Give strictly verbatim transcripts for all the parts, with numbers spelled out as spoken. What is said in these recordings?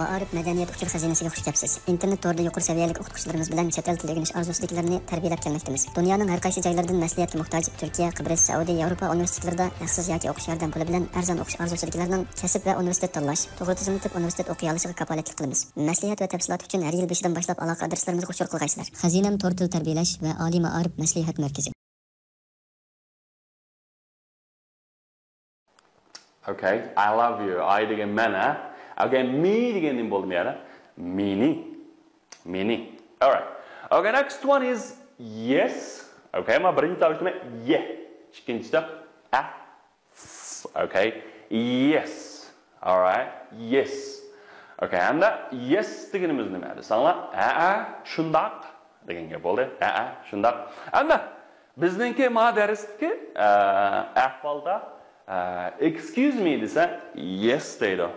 مائارىپ مەدەنىيەت ئۇچۇر خەزىنىسىگە خۇش كەپسىز. ئىنتېرنېت تورىدا يۇقىرى سەۋىيەلىك ئوقۇتقۇچىلىرىمىز بىلەن چەت ئەل تىلى ئۆگىنىش ئارزۇسىدىكىلەرنى تەربىيەلەپ كەلمەكتىمىز. دۇنيانىڭ ھەر قايسى جايلىرىدىن مەسلىھەتكە موھتاج تۈركىيە، قىبرىس، سەئۇدى، ياۋروپا ئۇنىۋېرسىتېتلىرىدا ھەقسىز ياكى ئوقۇش ياردەم پۇلى بىلەن ئەرزان ئوقۇش ئارزۇسىدىكىلەرنىڭ كەسىپ ۋە ئۇنىۋېرسىتېت تاللاش، توغرا تىزىملىتىپ ئۇنىۋېرسىتېت ئوقۇيالىشىغا كاپالەتلىك قىلىمىز. مەسلىھەت ۋە تەپسىلات ئۈچۈن ھەر يىل بېشىدىن باشلاپ ئالاقە ئادرېسلىرىمىزغا ئۇچۇر قىلغايسىلەر. خەزىنەم تور تىل تەربىيەلەش ۋە ئالىي مائارىپ مەسلىھەت مەركىزى. Okay, I love you. I دېگەن مەن، ھە؟ Okay, me دېگەن نېمە بولدى مەيەردە؟ مېنى. مېنى. Alright. Okay, next one is yes. Okay, ما بىرىنچى تاۋۇش نېمە؟ ي. ئىككىنچىسى ئە. Okay. Yes. Alright. Yes. Okay, ئەمدى yes دېگىنىمىز نېمە دېسەڭلار؟ ھەئە، شۇنداق دېگەن گەپ بولدى. ھەئە، شۇنداق. ئەمدى بىزنىڭكى ما دەرستىكى ئەھۋالدا excuse me دېسە yes دەيدۇ.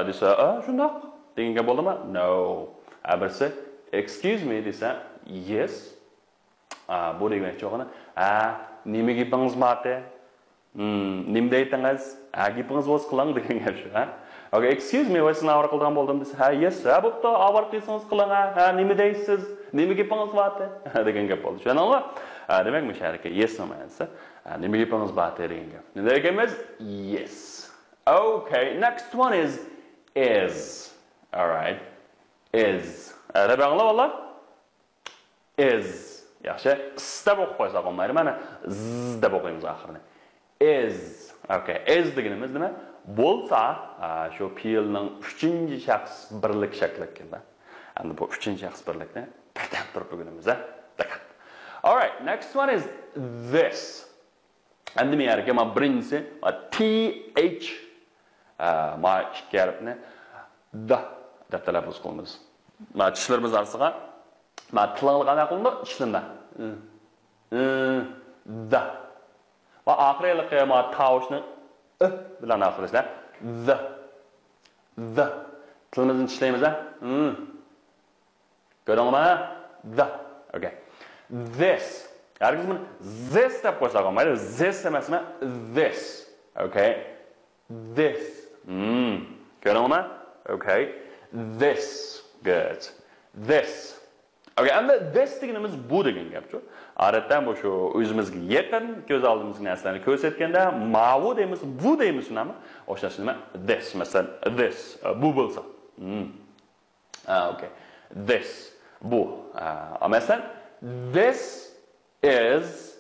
دېسە شۇنداق دېگەن گەپ بولدىمۇ؟ No. بىرسى excuse me دېسە yes. بۇ دېگەن چوغىنى ھە، نېمە گېپىڭىز بارتى؟ نېمە دەيتىڭىز؟ ھە، گېپىڭىز بولسا قىلىڭ دېگەن گەپ شۇ، ھە؟ Okay, excuse me، ۋاي سىزنى ئاۋارە قىلىدىغان بولدۇم دېسە، ھە، yes، ھە، بوپتۇ، ئاۋارە قىلسىڭىز قىلىڭ، ھە، ھە، نېمە دەيسىز؟ نېمە گېپىڭىز بارتى؟ دېگەن گەپ بولدى. چۈشەندىڭلار؟ ھە، دېمەك، مۇشۇ يەردىكى yes نىڭ مەنىسى، ھە، نېمە گېپىڭىز بارتى دېگەن گەپ. نېمە دېگەنمىز؟ Yes. Okay, next one is is. Alright. Is. ئەرەب ئاڭلاپ ئاللا. Is. ياخشى. S دەپ ئوقۇپ قويساق بولمايدۇ. مانا z دەپ ئوقۇيمىز ئاخىرىنى. Is. Okay. Is دېگىنىمىز نېمە؟ بولسا، شۇ پېئىلنىڭ ئۈچىنچى شەخس بىرلىك شەكلى ئىكەن-دە. ئەمدى بۇ ئۈچىنچى شەخس بىرلىكنى بىردەم تۇرۇپ ئۆگىنىمىز، ھە؟ دىققەت. Alright, next one is this. ئەمدى مەن يەرگە ما بىرىنچىسى ما th، ما ئىككى ھەرپنى د دەپ تەلەپپۇز قىلىمىز. ما چىشلىرىمىز ئارىسىغا ما تىلىڭلارغا قانداق قىلىنىدۇ؟ چىشلىرىنى د. ما ئاخىرى ھېلىقى ما تاۋۇشنى ئۆ بىلەن ئاخىرلاشتۇرىمىز. د. د. تىلىمىزنى چىشلەيمىز، ھە؟ كۆردۈڭلارمۇ؟ The. Okay. This. ھەرگىز بۇنى this دەپ قويساق بولمايدۇ. This ئەمەس، this. Okay. This. Hmm. كۆردۈڭلارمۇ؟ Okay. This. Good. This. Okay. ئەمدى this دېگىنىمىز بۇ دېگەن گەپچۇ. ئادەتتە بۇ شۇ ئۆزىمىزگە يېقىن، كۆز ئالدىمىزدىكى نەرسىلەرنى كۆرسەتكەندە ماۋۇ دەيمىز، بۇ دەيمىز، شۇنداقمۇ؟ ئوخشاش نېمە؟ This. مەسىلەن، this. بۇ بولسا. Hmm. Okay. This. بۇ. مەسىلەن، this is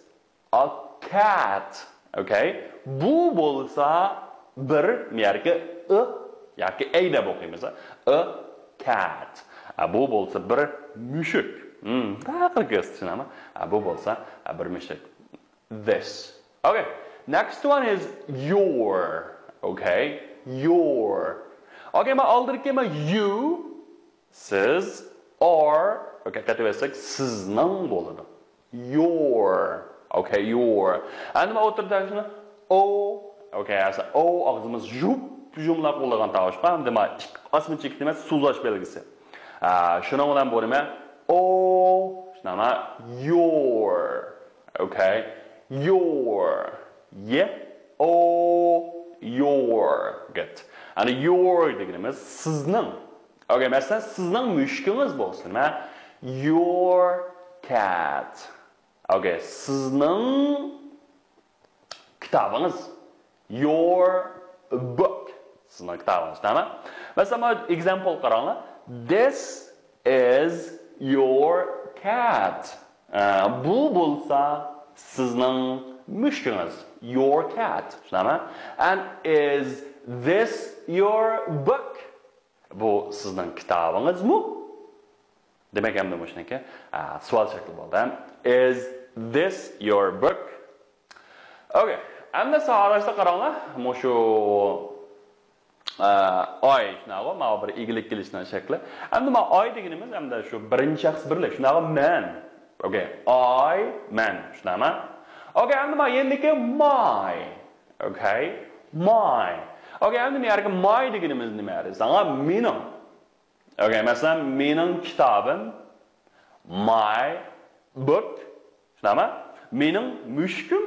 a cat. Okay. بۇ بولسا بىر، مەيەركى ئى ياكى ئەي دەپ ئوقۇيمىز. A cat. بۇ بولسا بىر مۈشۈك. Hmm. بۇ بولسا بىر مۈشۈك. This. Okay. Next one is your. Okay. Your. Okay, ما ئالدىدىكى ما you، سىز، or، okay، قېتىۋەتسەك سىزنىڭ بولىدۇ. Your. Okay, your. ئەمدى ما ئوتتۇرىدا شۇنى o. Okay، ئەسلى o ئاغزىمىز يۇپ يۇملاق بولىدىغان تاۋۇشقا، ئەمدى ما ئىك-، ئاسمىچە ئىككى نېمە سوزۇلۇش بەلگىسى. ئا، شۇنىڭ بىلەن بۇ نېمە؟ O، شۇنداقمۇ؟ Your. Okay. Your. Y. O. Your. Good. ئەنە your دېگىنىمىز سىزنىڭ. Okay، مەسىلەن، سىزنىڭ مۈشۈكىڭىز بولسۇن، ھە؟ Your cat. Okay، سىزنىڭ كىتابىڭىز. Your book. سىزنىڭ كىتابىڭىز، تامام. مەسىلەن، مانا example قاراڭلار. This is your cat. ئە، بۇ بولسا سىزنىڭ مۈشۈكىڭىز. Your cat. شۇنداقمۇ؟ And is this your book? بۇ سىزنىڭ كىتابىڭىزمۇ؟ دېمەك، ئەمدى مۇشۇنىڭكى، ئە، سوئال شەكلى بولدى. Is this your book? Okay. ئەمدى ساۋاقداشلار قاراڭلار. مۇشۇ، ئە، ئاي، شۇنداقغۇ، ماۋۇ بىر ئىگىلىك كېلىشنىڭ شەكلى. ئەمدى ما ئاي دېگىنىمىز ئەمدى شۇ بىرىنچى شەخس بىرلىك. شۇنداقغۇ، مەن. Okay. ئاي، مەن. شۇنداقمۇ؟ Okay، ئەمدى ما يېنىدىكى my. Okay. My. Okay، ئەمدى ما يەردىكى my دېگىنىمىز نېمە دېسەڭلار، مېنىڭ. Okay، مەسىلەن، مېنىڭ كىتابىم، my book، شۇنداقمۇ؟ مېنىڭ مۈشۈكۈم،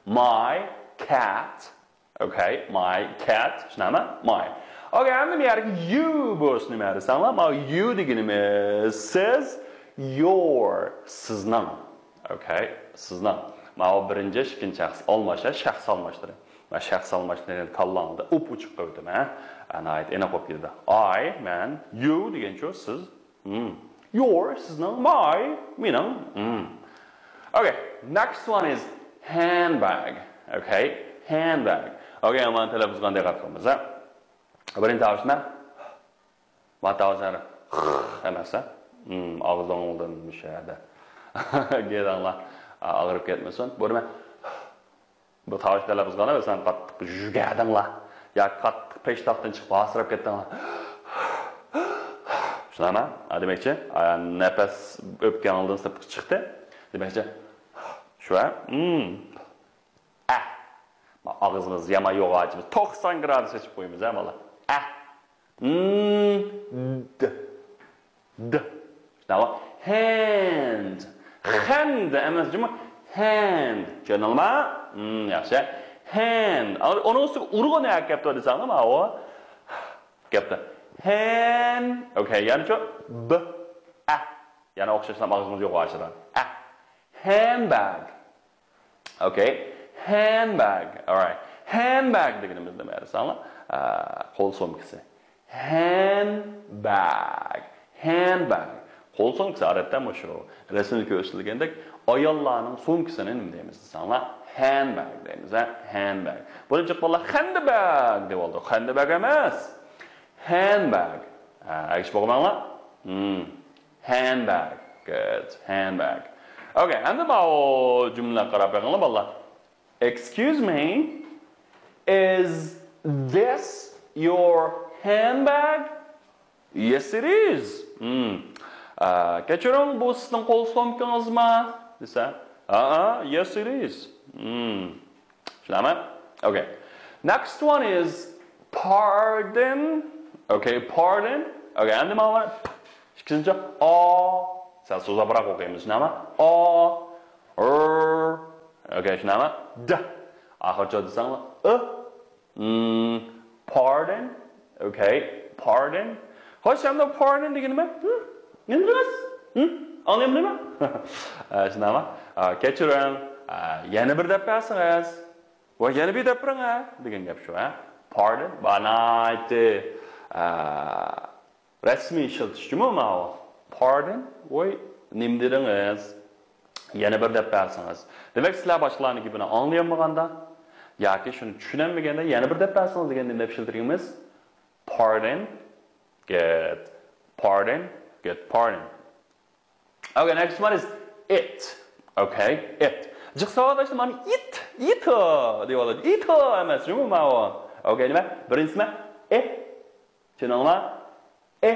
my cat. Okay، my cat، شۇنداقمۇ؟ My. Okay, ئەمدى بۇ يەردىكى you بولسا نېمە دېسەڭلار؟ ماۋۇ you دېگىنىمىز سىز، your، سىزنىڭ. Okay، سىزنىڭ. ماۋۇ بىرىنچى، ئىككىنچى شەخس ئالماش، شەخس ئالماشلىرى. مەن شەخس ئالماشلىرىنى كاللاڭدا ئۇپ ئوچۇق قويدۇم، ھە؟ ناھايىتى ئېنىق بولۇپ كېتىدۇ. I، مەن، you دېگەنچۇ سىز. Hmm. Your، سىزنىڭ، my، مېنىڭ. Hmm. Okay, next one is handbag. Okay, handbag. Okay، مانا تەلەپپۇزغا دىققەت قىلىمىز، ھە. بىرىنچى تاۋۇشنى ما تاۋۇشنى ئەمەس، ھە. Hmm، ئاغزىڭدىن مۇشۇ يەردە. گېدەڭلار ئاغرىپ كەتمىسۇن. بۇنى مەن بۇ تاۋۇش تەلەپپۇز قىلغاندا، مەسىلەن، قاتتىق يۈگەدىڭلار ياكى قاتتىق پەشتاقتىن چىقىپ ھاسىراپ كەتتىڭلار. چۈشىنەمەن؟ ھە، دېمەكچى، ئا، نەپەس ئۆپكەڭدىن سىرتقا چىقتى. دېمەكچى، شۇ، ھە؟ Hmm. ئە. ما ئاغزىمىز يامان يوغان ئاچىمىز. توقسان گرادۇس ئېچىپ قويىمىز، ھە، بالا. ئە. Hmm. د. د. شۇنداقمۇ؟ Hand. خەند ئەمەس جۇمۇ. Hand. چۈشەندىڭلارمۇ؟ Hmm، ياخشى. Hand. ئۇنىڭ ئۈستىگە ئۇرغۇنى ئەكەپتۇ دېسەڭلار، ماۋۇ. كەپتۇ. Hand. Okay، يەنىچۇ؟ ب. ئە. يەنە ئوخشاشلا ئاغزىمىز يوغان ئاچىدۇ. ئە. Handbag. Okay. Handbag. Alright. Handbag دېگىنىمىز نېمە دېسەڭلار؟ ئە، قول سومكىسى. Handbag. Handbag. قول سومكىسى ئادەتتە مۇشۇ رەسىمدە كۆرسىتىلگەندەك ئاياللارنىڭ سومكىسىنى نېمە دەيمىز دېسەڭلار؟ Handbag دەيمىز، ھە؟ Handbag. بۇنى جىق بالىلار خەندىبەگ دەۋالىدۇ. خەندىبەگ ئەمەس. Handbag. ھە، ئەگىشىپ ئوقۇماڭلار. Hmm. Handbag. Good. Handbag. Okay، ئەمدى ماۋۇ جۈملىلەرگە قاراپ بېقىڭلار، بالىلار. Excuse me, is this your handbag? Yes, it is. Hmm. ئا، كەچۈرۈڭ، بۇ سىزنىڭ قول سومكىڭىزما؟ دېسە، ھەئە، yes, it is. Hmm. چۈشىنەمەن؟ Okay. Next one is pardon. Okay, pardon. Okay، ئەمدى مانا ئىككىنچى ئا. سەل سوزۇقراق ئوقۇيمىز، چۈشىنەمەن؟ ئا، ر. Okay، چۈشىنەمەن؟ د. ئاخىرچە دېسەڭلار، ئى. Hmm, pardon. Okay, pardon. خوش، ئەمدى pardon دېگىنى نېمە؟ Hmm? نېمە دېدىڭىز؟ Hmm? ئاڭلىيالمايمەن. ئە، شۇنداقمۇ؟ ئە، كەچۈرۈڭ. ئە، يەنە بىر دەپ بەرسىڭىز. ۋە يەنە بىر دەپ بېرىڭ، ھە، دېگەن گەپ شۇ، ھە. Pardon. بۇ ناھايىتى، ئە، رەسمىي ئىشلىتىش جۇمۇ ماۋۇ. Pardon. ۋوي، نېمە دېدىڭىز؟ يەنە بىر دەپ بەرسىڭىز. دېمەك، سىلەر باشقىلارنىڭ گېپىنى ئاڭلىيالمىغاندا ياكى شۇنى چۈشىنەلمىگەندە يەنە بىر دەپ بەرسىڭىز دېگەن نېمە دەپ ئىشلىتىدىغىنىمىز؟ Pardon. Good. Pardon. Good. Pardon. Okay, next one is it. Okay, it. جىق ساۋاقداشلار، مانا it، it دەۋالىدۇ. It ئەمەس جۇمۇ ماۋۇ. Okay، نېمە؟ بىرىنچىسى نېمە؟ ئى. چۈشەندىڭلار؟ ئى.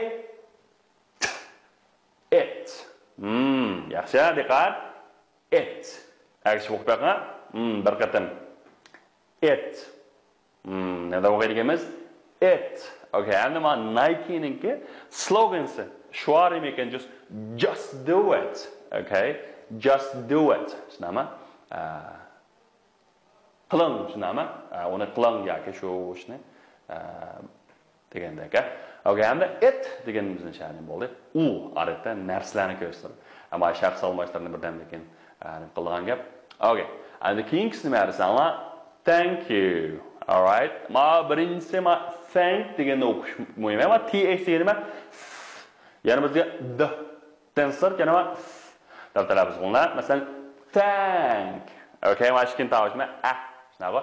It. Hmm، ياخشى، دىققەت. It. ئەگىشىپ ئوقۇپ بېقىڭ. Hmm، بىر قېتىم. It. Hmm، نېمە دەپ ئوقۇيدىغىنىمىز؟ It. Okay، ئەمدى مانا Nikeنىڭكى sloganسى، شوئارى نېمە ئىكەن؟ Just, just do it. Okay? Just do it. چۈشەندىڭلارمۇ؟ ئە، قىلىڭ، چۈشەندىڭلارمۇ؟ ئە، ئۇنى قىلىڭ ياكى شۇ ئىشنى، ئە، دېگەندەك، ھە؟ Okay، ئەمدى it دېگىنىمىزنىڭ شەنى بولدى. ئۇ، ئادەتتە، نەرسىلەرنى كۆرسىتىدۇ. ئەمما شەخس ئالماشلىرىنى بىردەمدىن كېيىن، ئە، نېمە قىلىدىغان گەپ. Okay، ئەمدى كېيىنكىسى نېمە دېسەڭلار؟ Thank you. Alright. مانا بىرىنچىسى، مانا thank دېگەننى ئوقۇش مۇھىم. ئەمما T H دېگەن نېمە؟ يەنە بىزگە D دىن سىرت يەنە بار. دەپ تەلەپپۇز قىلىڭلار. مەسىلەن، thank. Okay، مانا ئىككىنچى تاۋۇش نېمە؟ ئە. شۇنداققۇ؟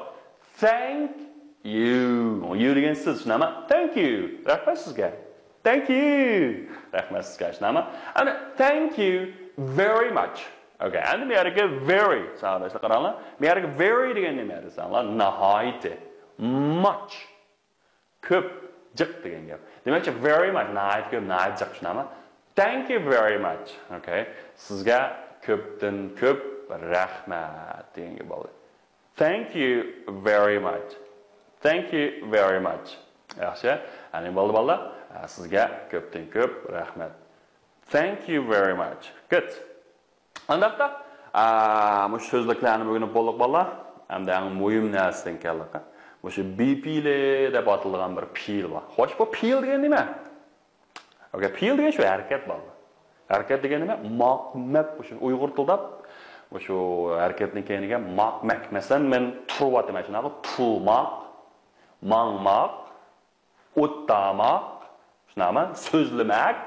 Thank you. You دېگەن سىز، شۇنداقمۇ؟ Thank you. رەھمەت سىزگە. Thank you. رەھمەت سىزگە، شۇنداقمۇ؟ ئەنە، thank you very much. Okay، ئەمدى بۇ يەردىكى very. ساۋاقداشلار، قاراڭلار. بۇ يەردىكى very دېگەن نېمە دېسەڭلار؟ ناھايىتى. Much. كۆپ، جىق دېگەن گەپ. دېمەكچى، very much، ناھايىتى كۆپ، ناھايىتى جىق، چۈشەندىڭلارمۇ؟ Thank you very much. Okay. سىزگە كۆپتىن كۆپ رەھمەت دېگەن گەپ بولدى. Thank you very much. Thank you very much. ياخشى. يەنى بولدى، بالىلار. سىزگە كۆپتىن كۆپ رەھمەت. Thank you very much. Good. ئانداقتا، ئا، مۇشۇ سۆزلۈكلەرنى ئۆگىنىپ بولدۇق، بالىلار. ئەمدى ئەڭ مۇھىم نەرسىدىن كەلدۇق. مۇشۇ بى پېئىلى دەپ ئاتىلىدىغان بىر پېئىل بار. خوش، بۇ پېئىل دېگەن نېمە؟ ئوكەي، پېئىل دېگەن شۇ ھەرىكەت، بالىلار. ھەرىكەت دېگەن نېمە؟ ماق، مەك، مۇشۇ ئۇيغۇر تىلىدا مۇشۇ ھەرىكەتنىڭ كەينىگە ماق، مەك. مەسىلەن، مەن تۇرۇۋاتىمەن، شۇنداقمۇ؟ تۇرماق، ماڭماق، ئوتتاماق، شۇنداقمۇ؟ سۆزلىمەك.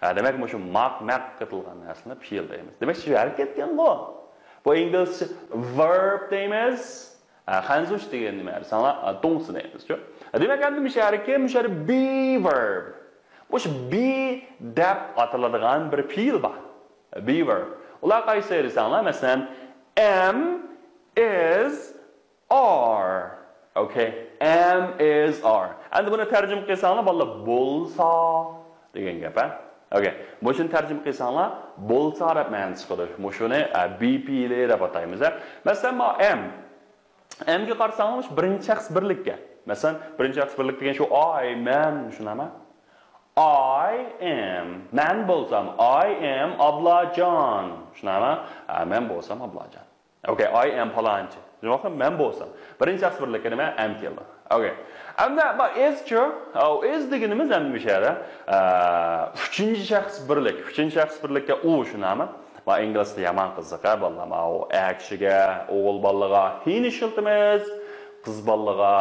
ھە، دېمەك، مۇشۇ ماق، مەك قېتىلغان نەرسىنى پېئىل دەيمىز. دېمەك، شۇ ھەرىكەت دېگەنغۇ. بۇ ئىنگلىزچە verb دەيمىز. ھە، خەنزۇچە دېگەن نېمە دېسەڭلار، ھە، دوڭسى دەيمىزچۇ. ھە، دېمەك، ئەمدى مۇشۇ يەرگە، مۇشۇ يەردە be verb. مۇشۇ be دەپ ئاتىلىدىغان بىر پېئىل بار. Be verb. ئۇلار قايسى دېسەڭلار، مەسىلەن، am، is، are. ئوكەي. Am، is، are. ئەمدى بۇنى تەرجىمە قىلساڭلار، بالىلار، بولسا دېگەن گەپ، ھە؟ ئوكەي. مۇشۇنى تەرجىمە قىلساڭلار، بولسا دەپ مەنىسى چىقىدۇ. مۇشۇنى، ئە، be پېئىلى دەپ ئاتايمىز، ھە؟ مەسىلەن، ما am. Am گە قارىساڭلار، مۇشۇ بىرىنچى شەخس بىرلىككە. مەسىلەن، بىرىنچى شەخس بىرلىك دېگەن شۇ I، مەن، شۇنداقمۇ؟ I am. مەن بولسام، I am ئابلاجان. شۇنداقمۇ؟ ئە، مەن بولسام ئابلاجان. ئوكەي، I am پالانچى. شۇنداقمۇ؟ مەن بولسام. بىرىنچى شەخس بىرلىككە نېمە؟ Am كېلىدۇ. ئوكەي. ئەمدى ما is چۇ؟ ئاۋۇ is دېگىنىمىز ئەمدى مۇشۇ يەردە، ئە، ئۈچىنچى شەخس بىرلىك. ئۈچىنچى شەخس بىرلىككە ئۇ، شۇنداقمۇ؟ ما ئىنگلىز تىلى يامان قىزىق، ھە، بالىلار. ما ئۇ ئەر كىشىگە، ئوغۇل بالىغا he نى ئىشلىتىمىز، قىز بالىغا،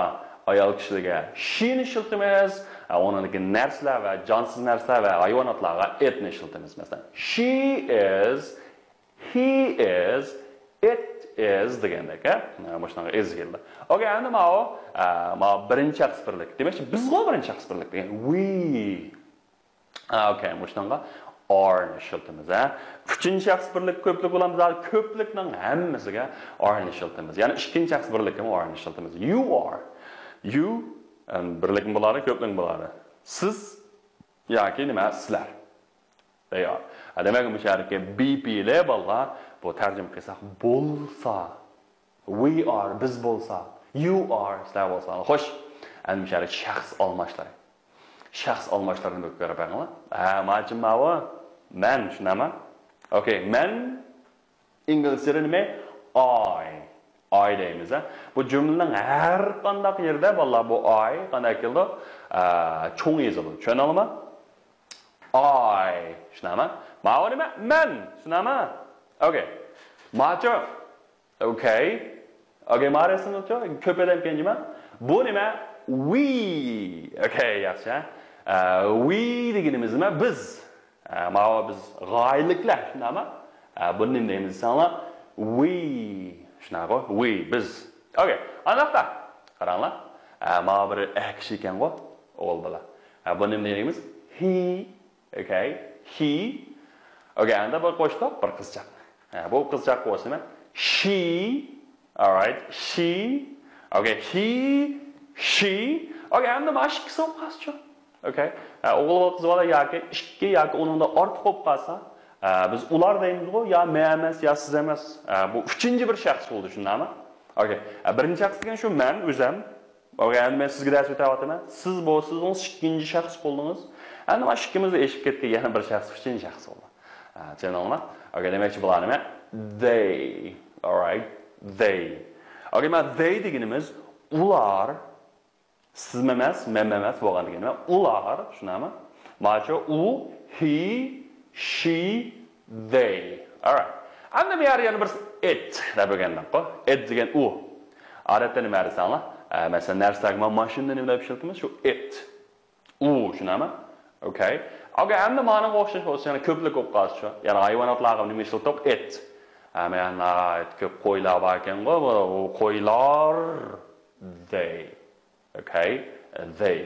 ئايال كىشىلەرگە she نى ئىشلىتىمىز. ئە، ئۇنىڭدىكى نەرسىلەر ۋە جانسىز نەرسىلەر ۋە ھايۋاناتلارغا it نى ئىشلىتىمىز. مەسىلەن، she is، he is، it is دېگەندەك، ھە؟ مۇشۇنىڭغا is كېلىدۇ. ئوكەي، ئەمدى ماۋۇ، ئە، ماۋۇ بىرىنچى شەخس بىرلىك. دېمەكچى، بىزغۇ بىرىنچى شەخس بىرلىك دېگەن. We. ئا، ئوكەي، مۇشۇنىڭغا are نى ئىشلىتىمىز، ھە. ئۈچىنچى شەخس بىرلىك كۆپلۈك بولامىز، كۆپلۈكنىڭ ھەممىسىگە are نى ئىشلىتىمىز. يەنى ئىككىنچى شەخس بىرلىككىمۇ are نى ئىشلىتىمىز. You are. You، ئەم، بىرلىكمۇ بولىدۇ، كۆپلۈكمۇ بولىدۇ. سىز ياكى نېمە، سىلەر. They are. ھە، دېمەك، مۇشۇ يەردىكى be پېئىلى، بالىلار، بۇ تەرجىمە قىلساق، بولسا. We are، بىز بولسا. You are، سىلەر بولسا. خوش. ئەمدى مۇشۇ يەردە شەخس ئالماشلىرى. شەخس ئالماشلىرىنى بىر كۆرۈپ بېقىڭلار. ھە، ماچىم ماۋۇ. مەن، شۇنداقمۇ؟ ئوكەي، مەن ئىنگلىزچىدا نېمە؟ I. I دەيمىز، ھە. بۇ جۈملىنىڭ ھەر قانداق يېرىدە، بالىلار، بۇ I قانداق كېلىدۇ؟ ئە، چوڭ يېزىلىدۇ. چۈشەندىڭلارمۇ؟ I. شۇنداقمۇ؟ ماۋۇ نېمە؟ مەن. شۇنداقمۇ؟ ئوكەي. ماچۇ. ئوكەي. ئوكەي، مارىسىنىچۇ؟ كۆپ ئادەم كەنجىما. بۇ نېمە؟ We. ئوكەي، ياخشى. ئە، we دېگىنىمىز نېمە؟ بىز. ئە، ماۋۇ بىز غايىلىكلەر، شۇنداقمۇ؟ ئە، بۇنى نېمە دەيمىز دېسەڭلار؟ We. شۇنداققۇ؟ We، بىز. ئوكەي. ئانداقتا. قاراڭلار. ئە، ماۋۇ بىر ئەر كىشى ئىكەنغۇ؟ ئوغۇل بالا. ئە، بۇنى نېمە دەيمىز؟ He. ئوكەي. He. ئوكەي، ئەمدى بىر قوشتۇق، بىر قىزچاق. ھە، بۇ قىزچاق بولسا نېمە؟ She. Alright. She. ئوكەي. He. She. ئوكەي، ئەمدى مانا ئىككىسى بولۇپ قالسىچۇ؟ ئوكەي. ھە، ئوغۇل بالا، قىز بالا ياكى ئىككى ياكى ئۇنىڭدىن ئارتۇق بولۇپ قالسا، ھە، بىز ئۇلار دەيمىزغۇ، يا مەن ئەمەس، يا سىز ئەمەس. ھە، بۇ ئۈچىنچى بىر شەخس بولدى، شۇنداقمۇ؟ ئوكەي. ھە، بىرىنچى شەخس دېگەن شۇ مەن ئۆزۈم. ئوكەي، ئەمدى مەن سىزگە دەرس ئۆتەۋاتىمەن. سىز بولسىڭىز ئىككىنچى شەخس بولدىڭىز. ئەمدى مانا ئىككىمىز ئېشىپ كەتتى، يەنە بىر شەخس، ئۈچىنچى شەخس بولدى. ھە، چۈشەندىڭلارمۇ؟ ئوكەي، دېمەكچى بۇلار نېمە؟ They. Alright. They. ئوكەي، مانا they دېگىنىمىز ئۇلار. سىزمۇ ئەمەس، مەنمۇ ئەمەس بولغان دېگىنى. ئۇلار، شۇنداقمۇ؟ ماچۇ ئۇ، he، she، they. Alright. ئەمدى بۇ يەردە يەنە بىر it دەپ ئۆگەندۇققۇ. It دېگەن ئۇ. ئادەتتە نېمە دېسەڭلار؟ ئە، مەسىلەن، نەرسىلەرگە، مانا ماشىنىنى نېمە دەپ ئىشلىتىمىز؟ شۇ it. ئۇ، شۇنداقمۇ؟ ئوكەي. ئوكەي، ئەمدى مانىڭغا ئوخشاش بولسا يەنە كۆپلۈك بولۇپ قالسىچۇ؟ يەنى ھايۋاناتلارغا نېمە ئىشلىتىدۇق؟ It. ئە، مانا ناھايىتى كۆپ قويلار بار ئىكەنغۇ، بۇ، بۇ قويلار. They. ئوكەي، they.